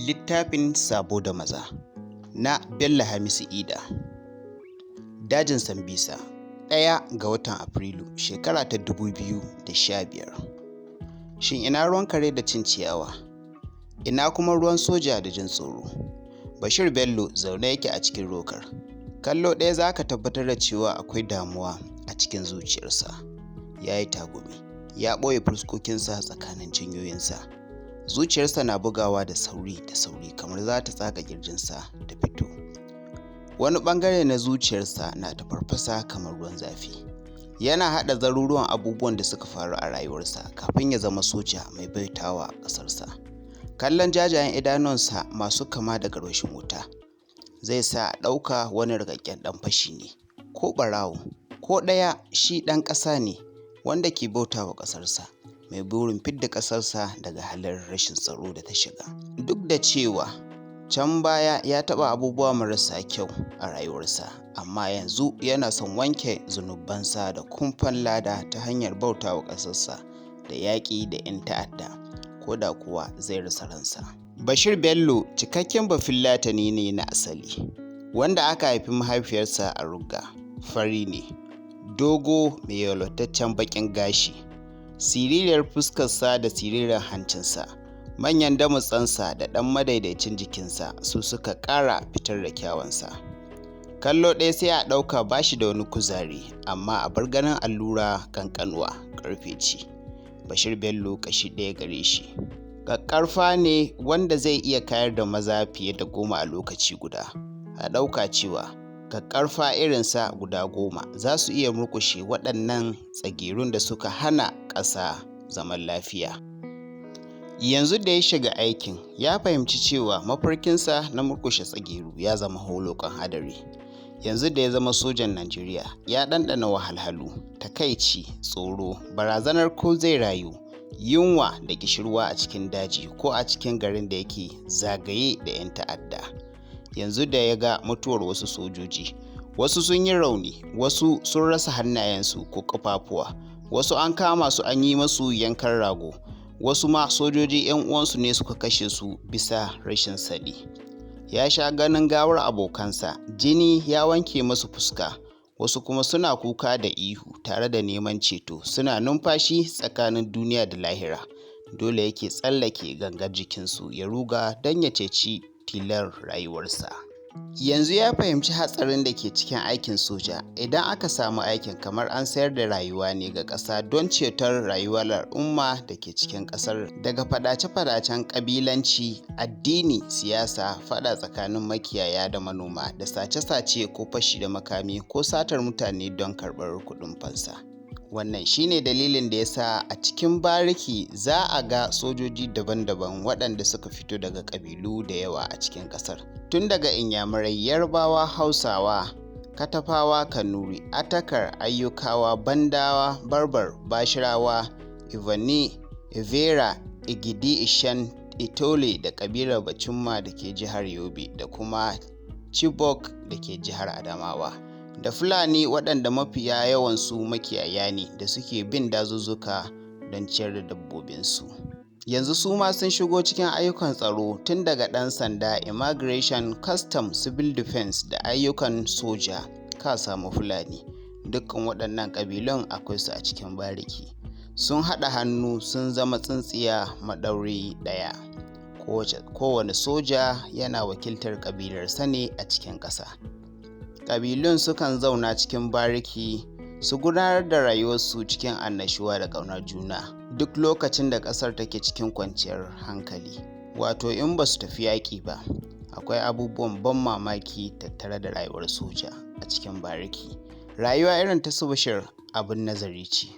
Littafin Sabo da Maza na Bello Hamisu Ida. Dajin Sambisa, 1 ga watan Afrilu, shekara ta 2015. Shin ina ruwan kare da cin ciyawa? Ina kuma ruwan soja da jin tsoro? Bashir Bello zaune yake a cikin rokar. Kallo ɗaya za ka tabbatar da cewa akwai damuwa a cikin zuciyarsa. Ya yi tagumi, ya ɓoye fuskokinsa tsakanin cinyoyinsa. Zuciyarsa na bugawa da sauri da sauri kamar za ta tsaga ƙirjinsa ta fito. Wani ɓangare na zuciyarsa na tafarfasa kamar ruwan zafi. Yana haɗa zaruruwan abubuwan da suka faru a rayuwarsa kafin ya zama soja mai bautawa ƙasarsa. Kallon jajayen idanuwansa masu kama da garwashin wuta zai sa a ɗauka wani rikakken ɗan fashi ne, ko ɓarawo, ko ɗaya shi ɗan ƙasa ne wanda ke bautawa ƙasarsa, mai burin fidda ƙasarsa daga halin rashin tsaro da ta shiga. Duk da cewa can baya ya taɓa abubuwa marasa kyau a rayuwarsa, amma yanzu yana son wanke zunubansa da kumfan lada ta hanyar bautawa ƙasarsa da yaƙi da 'yan ta'adda, ko da kuwa zai rasa ransa. Bashir Bello cikakken Bafillatani ne na asali, wanda aka haifi mahaifiyarsa a Rugga, fari ne, dogo mai yalwataccen baƙin gashi, siririyar fuskarsa da siririn hancinsa, manyan damutsansa da ɗan madaidaicin jikinsa su suka ƙara fitar da kyawunsa. Kallo ɗaya sai a ɗauka ba shi da wani kuzari, amma a bar ganin allura ƙanƙanuwa ƙarfe ce. Bashir Bello ƙashi ɗaya gare shi. Ƙaƙƙarfa ne wanda zai iya kayar da maza fiye da 10 a lokaci guda. A ɗauka cewa ƙaƙƙarfa irinsa guda 10 za su iya murƙushe waɗannan tsagerun da suka hana ƙasa zaman lafiya. Yanzu da ya shiga aikin, ya fahimci cewa mafarkinsa na murƙushe tsageru ya zama holoƙon hadari. Yanzu da ya zama sojan Najeriya, ya ɗanɗana wahalhalu, takaici, tsoro, barazanar ko zai rayu, yunwa da ƙishirwa a cikin daji ko a cikin garin da yake zagaye da 'yan ta'adda. Yanzu da ya ga mutuwar wasu sojoji, wasu sun yi rauni, wasu sun rasa hannayensu ko ƙafafuwa, wasu an kama su an yi masu yankan rago, wasu ma sojoji 'yan uwansu ne suka kashe su bisa rashin sani. Ya sha ganin gawar abokansa, jini ya wanke masu fuska, wasu kuma suna kuka da ihu tare da neman ceto, suna numfashi tsakanin duniya da lahira. Dole yake tsallake gangar jikinsu ya ruga don ya ceci tilar rayuwarsa. Yanzu ya fahimci hatsarin da ke cikin aikin soja. Idan aka samu aikin, kamar an sayar da rayuwa ne ga ƙasa don ceton rayuwar al'umma da ke cikin ƙasar daga faɗace-faɗacen ƙabilanci, addini, siyasa, faɗa tsakanin makiyaya da manoma, da sace-sace ko fashi da makami ko satar mutane don karɓar kuɗin fansa. Wannan shi ne dalilin da ya sa a cikin bariki za a ga sojoji daban-daban waɗanda suka fito daga ƙabilu da yawa a cikin ƙasar. Tun daga Inyamurai, Yarbawa, Hausawa, Katafawa, Kanuri, Atakar, Ayyukawa, Bandawa, Barbar, Bashirawa, Ivani, Ivera, Igidi, Ishan, Itole da ƙabilar Bacumma da ke jihar Yobe da kuma Chibok da ke jihar Adamawa. Da Fulani waɗanda mafiya yawansu makiyaya ne da suke bin dazuzzuka don ciyar da dabbobinsu. Yanzu su ma sun shigo cikin ayyukan tsaro tun daga ɗan sanda, immigration, custom, civil defense da ayyukan soja ka samu Fulani. Dukkan waɗannan ƙabilun akwai su a cikin bariki. Sun haɗa hannu sun zama tsintsiya maɗauri ɗaya. Kowane soja yana wakiltar ƙabilarsa ne a cikin ƙasa. Ƙabilun sukan zauna cikin bariki su gudanar da rayuwarsu cikin annashuwa da ƙaunar juna duk lokacin da ƙasar take cikin kwanciyar hankali, wato in ba su tafi yaƙi ba. Akwai abubuwan ban mamaki tattare da rayuwar soja a cikin bariki. Rayuwa irin ta su Bashir abin nazari ce.